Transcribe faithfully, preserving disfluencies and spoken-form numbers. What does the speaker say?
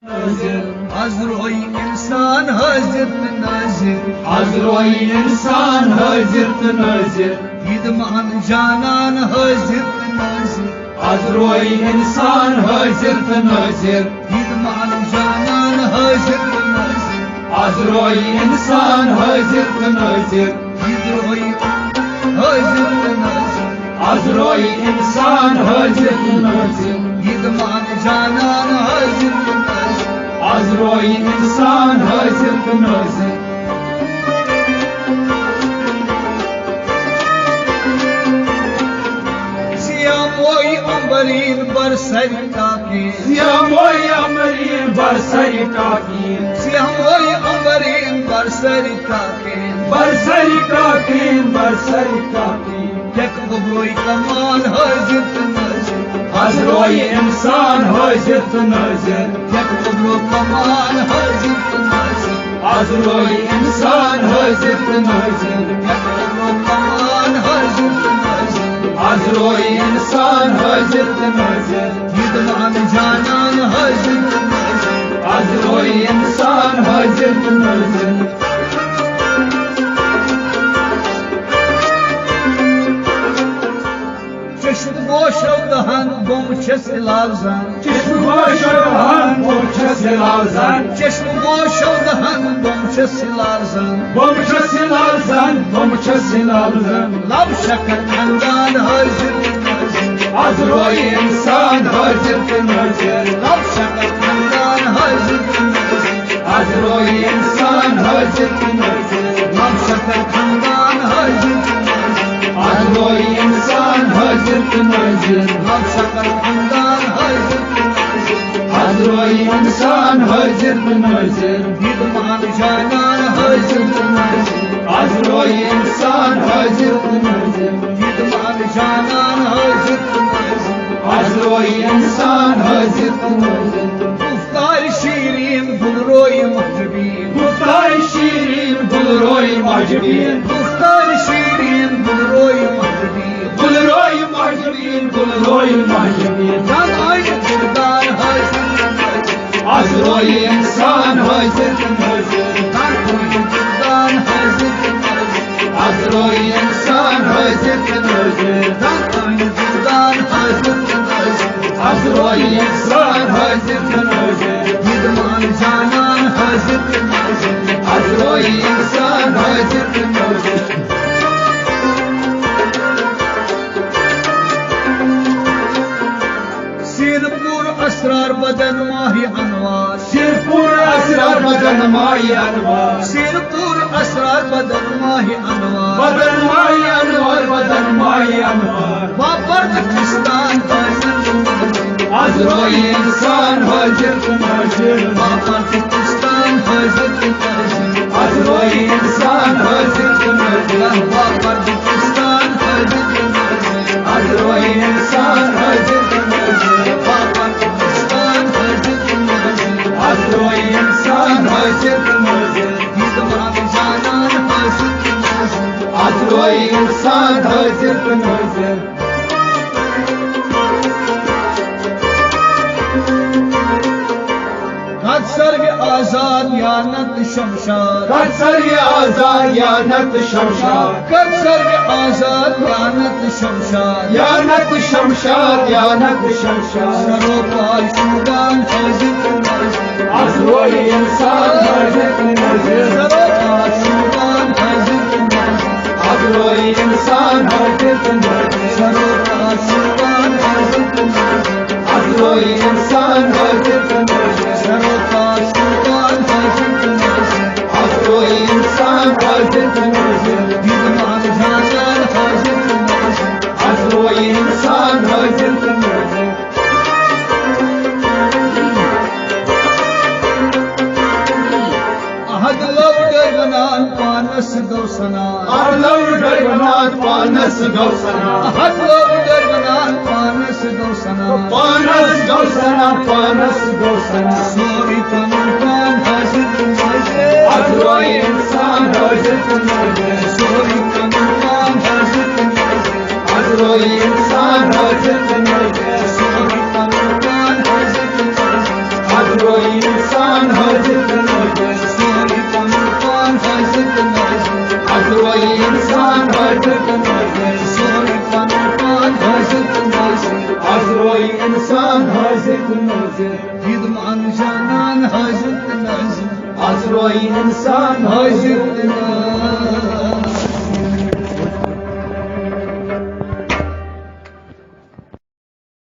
از روی انسان حاضر تہٕ نٲظر۔ از روی انسان حاضر تہٕ نٲظر۔ عید مان جانان حاضر تہٕ نٲظر۔ از روی انسان حاضر تہٕ نٲظر۔ عید مان جانان حاضر تہٕ نٲظر۔ از روی انسان حاضر تہٕ نٲظر۔ عید روی حاضر تہٕ نٲظر۔ از روی انسان حاضر تہٕ نٲظر۔ عید مان جانان حاضر تہٕ نٲظر۔ از روی انسان حاضر تہٕ نٲظر۔ سیاموی امبرین بر سر ٹاکین۔ سیاموی امبرین بر سر ٹاکین۔ سیاموی امبرین بر سر ٹاکین۔ بر سر ٹاکین، بر سر ٹاکین۔ یک قبروی کمال حاضر تہٕ نٲظر۔ از روی انسان حاضر تہٕ نٲظر۔ یک قبرو کمال حاضر تہٕ نٲظر۔ از روی انسان حاضر تہٕ نٲظر۔ یک قبرو کمال حاضر تہٕ نٲظر۔ از روی انسان حاضر تہٕ نٲظر۔ عید مان جانان حاضر تہٕ نٲظر۔ از روی انسان حاضر تہٕ نٲظر۔ چشم گوشو دہن بوم چھس لالزن۔ چشم گوشو دہن بوم چھس لالزن۔ چشم گوشو دہن بوم چھس لالزن۔ بوم چھس لالزن، بوم چھس لالزن۔ لب شکر خندان حاضر تہٕ نٲظر۔ از روی انسان حاضر تہٕ نٲظر۔ لب شکر خندان حاضر تہٕ نٲظر۔ از روی انسان حاضر تہٕ نٲظر۔ لب شکر خندان حاضر تہٕ نٲظر۔ از روی انسان حاضر تہٕ نٲظر۔ لب شکر خندان حاضر تہٕ نٲظر۔ از روی انسان حاضر تہٕ نٲظر۔ عید مان جانان حاضر تہٕ نٲظر۔ از روی انسان حاضر تہٕ نٲظر۔ عید مان جانان حاضر تہٕ نٲظر۔ از روی انسان حاضر تہٕ نٲظر۔ گفتار شیرین گل روی مجبین۔ گفتار شیرین گل روی مجبین۔ گفتار شیرین گل روی مجبین۔ گل روی مجبین، گل روی مجبین۔ زن آنی دردان حاضر تہٕ نٲظر۔ از روی انسان حاضر تہٕ نٲظر۔ زن آنی دردان حاضر تہٕ نٲظر۔ از روی انسان حاضر تہٕ نٲظر۔ زن آنی دردان حاضر تہٕ نٲظر۔ از روی انسان حاضر تہٕ نٲظر۔ عید مان جانان حاضر تہٕ نٲظر۔ از روی انسان حاضر تہٕ نٲظر۔ سیر پور اسرار بدن ماہ انوار۔ سیر پور اسرار بدن ماہ انوار۔ سیر پور اسرار بدن ماہ انوار۔ بدن ماہ انوار، بدن ماہ انوار۔ باپر تہٕ کستان حاضر تہٕ نٲظر۔ از روی انسان حاضر تہٕ نٲظر۔ باپر تہٕ کستان حاضر تہٕ نٲظر۔ از روی انسان حاضر تہٕ نٲظر۔ باپر تہٕ کستان حاضر تہٕ نٲظر۔ از روی انسان حاضر تہٕ نٲظر۔ باپر تہٕ کستان حاضر تہٕ نٲظر۔ از روی انسان حاضر تہٕ نٲظر۔ عید مان جانان حاضر تہٕ نٲظر۔ از روی انسان حاضر تہٕ نٲظر۔ کد سروِ آزاد یا نتہٕ شمشاد۔ کد سروِ آزاد یا نتہٕ شمشاد۔ کد سروِ آزاد یا نتہٕ شمشاد۔ یا نتہٕ شمشاد، یا نتہٕ شمشاد۔ سروپا شوٗران حٲضِر تہٕ نٲضِر۔ از رویہِ اِنسان حٲضِر تہٕ نٲضِر۔ سروپا شوٗران حٲضِر تہٕ نٲضِر۔ از رویہِ اِنسان حٲضِر تہٕ نٲضِر۔ سروپا شوٗران حٲضِر تہٕ نٲضِر۔ از رویہِ اِنسان حٲضِر تہٕ نٲضِر۔ سروپا شوٗران حٲضِر تہٕ نٲضِر۔ از رویہِ اِنسان حٲضِر تہٕ نٲضِر۔ دیدمان جانان حٲضِر تہٕ نٲضِر۔ از رویہِ اِنسان حٲضِر تہٕ نٲضِر۔ احد لوڈر ونان پانس گوٚو سنا۔ احد لوڈر ونان پانس گوٚو سنا۔ احد لوڈر ونان پانس گوٚو سنا۔ پانس گوٚو سنا، پانس گوٚو سنا۔ سورُے پنُن پان حٲضِر تہٕ نٲضِر۔ از رویہِ اِنسان حٲضِر تہٕ نٲضِر۔ سورُے پنُن پان حٲضِر تہٕ نٲضِر۔ از رویہِ اِنسان حٲضِر تہٕ نٲضِر۔ سورُے پنُن پان حٲضِر تہٕ نٲضِر۔ از رویہِ انسان حٲضِر تہٕ نٲضِر، سورُے پنُن پان حٲضِر تہٕ نٲضِر۔ از رویہِ انسان حٲضِر تہٕ نٲضِر، سورُے پنُن پان حٲضِر تہٕ نٲضِر۔ از رویہِ انسان حٲضِر تہٕ نٲضِر، دِد مان جانان حٲضِر تہٕ نٲضِر۔ از رویہِ انسان حٲضِر تہٕ نٲضِر۔